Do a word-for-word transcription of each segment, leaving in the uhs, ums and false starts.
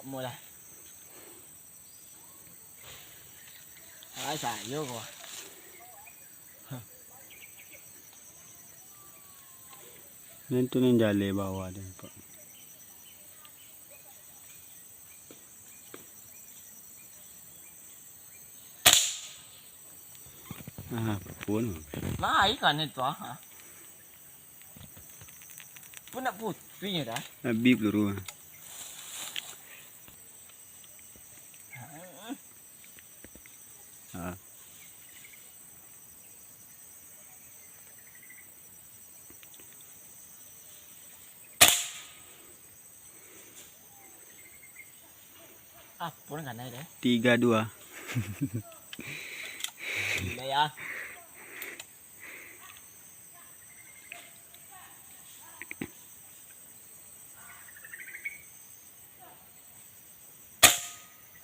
Mulah. Ah, sayo ko. Nan tu nan jaleh bawah dia, Pak. Ah, pun. Mai kan itu, ah. Pun nak putuih dah. Habib peluru. Ah. Apo nan kanai deh? Tiga dua. Gila ya.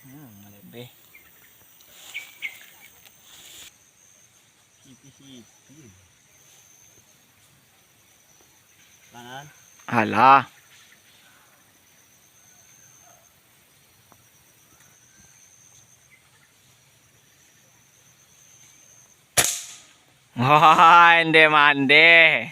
Hmm, malebeh. Hipi-hipi. Kanan. Alah. Wah, ende mande.